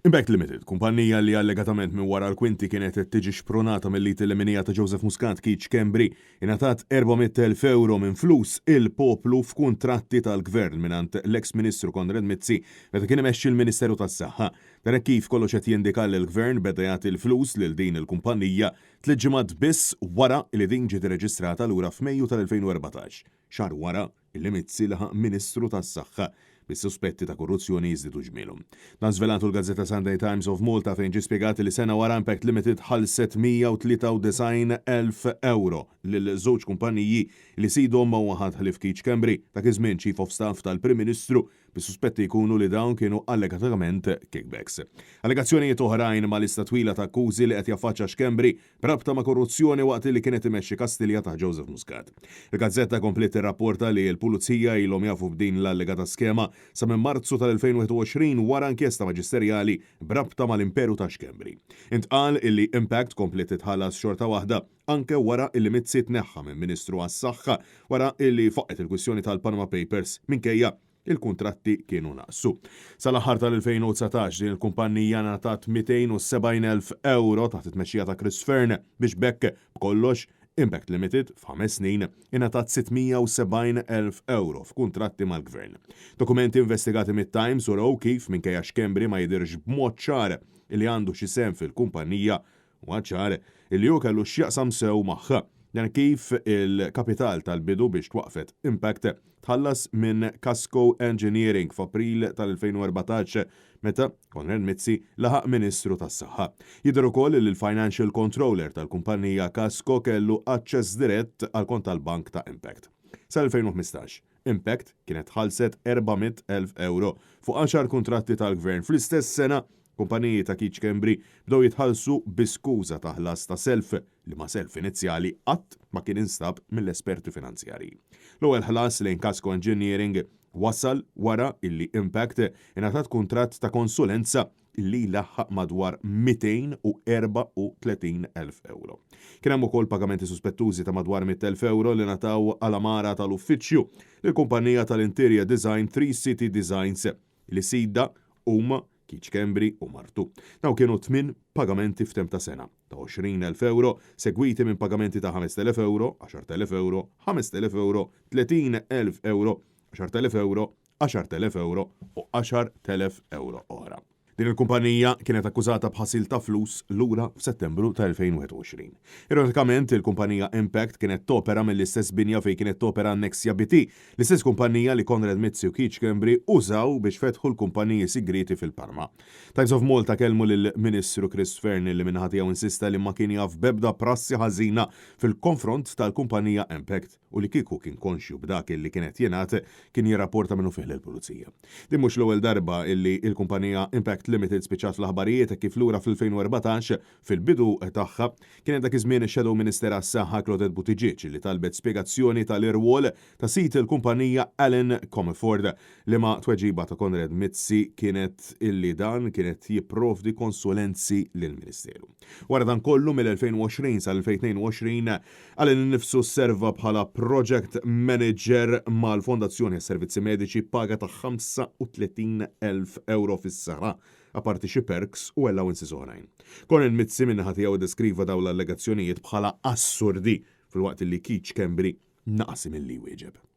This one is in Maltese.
Impact Limited, kumpanija li allegatament minn wara l-kwinti kienet qed tiġi xprunata mill-id il-leminija ta' Joseph Muscat Keith Schembri, ingħatat €400,000 ewro minn flus il-poplu f'kuntratti tal-Gvern mingħand l-eks Ministru Konrad Mizzi meta kien imexxi l-Ministeru tas-Saħħa. Dan hekk kif kollox qed jindika li l-Gvern beda jagħti l-flus lil din il-kumpanija tliet ġimgħat biss wara li din ġiet irreġistrata lura f'Mejju tal-2014, xahar wara li Mizzi laħaq Ministru tas-Saħħa, bis-suspetti ta' korruzzjoni jiżdiedu ġmielhom. Dan żvelatu l-gazzetta Sunday Times of Malta fejn ġie spjegat li sena wara Impact Limited ħallset €193,000 euro lil żewġ kumpaniji li sidhom ma huwa ħadd ħlief Keith Schembri, dak iż-żmien Chief of Staff tal-Prim Ministru bis-suspetti jkunu li dawn kienu allegatament kickbacks. Allegazzjonijiet oħrajn ma' lista twila ta' akkużi li qed jaffaċċa Schembri b'rabta ma' korruzzjoni waqt li kien qed imexxi Kastilja taħt Joseph Muscat. Il-gazzetta kompliet tirrapporta li l-Pulizija ilhom jafu b'din l-allegata skema sa minn Marzu tal-2021 wara inkjesta maġisterjali b'rabta mal-imperu ta' Schembri. Intqal illi Impact kompliet titħallas xorta waħda anke wara illi Mizzi tneħħa minn Ministru għas-Saħħa wara illi faqqgħet il-kwistjoni tal-Panama Papers minkejja il-kuntratti kienu naqsu. Sal-aħħar tal-2019 din il-kumpannija ngħatat €270,000 euro taħt it-tmexxija ta' Chris Fearne biex b'hekk b'kollox Impact Limited f'ħames snin ingħatat €670,000 euro f'kuntratti mal-Gvern. Dokumenti investigati mit-Times urew kif minkejja Schembri ma jidhirx b'mod ċar li għandu xi sehem fil-kumpanija, Huwa ċar illi hu kellu x'jaqsam sew magħha. Dan kif il-kapital tal-bidu biex twaqqfet Impact tħallas minn Kasco Engineering f'April tal-2014 meta Konrad Mizzi laħaq Ministru tas-Saħħa. Jidher ukoll li l-financial controller tal-kumpanija Kasco kellu aċċess dirett għall-kont tal-bank ta' Impact. Sal-2015, Impact kienet ħallset €400,000 euro fuq għaxar kuntratti tal-Gvern fl-istess sena Kumpaniji ta' Keith Schembri bdew jitħallsu bi skuża ta' ħlas ta' self, liema self inizjali qatt ma kien instab mill-esperti finanzjarji. L-ewwel ħlas lejn Kasco Engineering wasal wara illi Impact ingħatat kuntratt ta' konsulenza li jlaħħaq madwar €234,000 euro. Kien hemm ukoll pagamenti suspettużi ta' madwar €100,000 euro li ngħataw għal għamara tal-uffiċċju lill-kumpanija tal-interior design Three City Designs li sidha huma Keith Schembri u martu. Dawn kienu tmien pagamenti f'temp ta' sena, ta' €20,000 euro, segwiti minn pagamenti ta' €5,000 euro, €10,000 euro, €5,000 euro, €30,000 euro, €10,000 euro, €10,000 euro u €10,000 euro oħra. Din il-kumpanija kienet akkużata b'ħasil ta' flus lura f'Settembru tal-2021. Ironikament, il-kumpanija Impact kienet topera mill-istess binja fejn kienet topera Nexia BT, L-istess kumpanija li Konrad Mizzi u Keith Schembri użaw biex fetħu l-kumpaniji sigrieti fil-Panama. Times of Malta kellmu lill-Ministru Chris Fearne li min-naħa tiegħu insista li ma kien jaf b'ebda prassi ħażina fil-konfront tal-kumpanija Impact u li kieku kien konxju b'dak li kien qed jingħad kien jirrapporta minnufih lill-Pulizija. Din mhux l-ewwel darba li l-kumpanija Impact Limited spiċċat fl-aħbarijiet hekk kif lura fl-2014 Fil-bidu tagħha, kienet dak iż-żmien ix-Shadow Minister għas-Saħħa Claudette Buttigieg li talbet spjegazzjoni tal-irwol ta' sid il-kumpanija Alan Comerford, liema tweġiba ta' Konrad Mizzi kienet illi dan kien qed jipprovdi konsulenzi lill-Ministeru. Wara dan kollu, mill-2020 sal-2022, Alan innifsu serva bħala Project Manager mal-Fondazzjoni għas-Servizzi Mediċi b'paga ta' €35,000 fis-sena. apparti xi perks u allowances oħrajn. Konrad Mizzi min-naħa tiegħu ddeskriva dawn l-allegazzjonijiet bħala assurdi filwaqt li Keith Schembri naqas milli jwieġeb.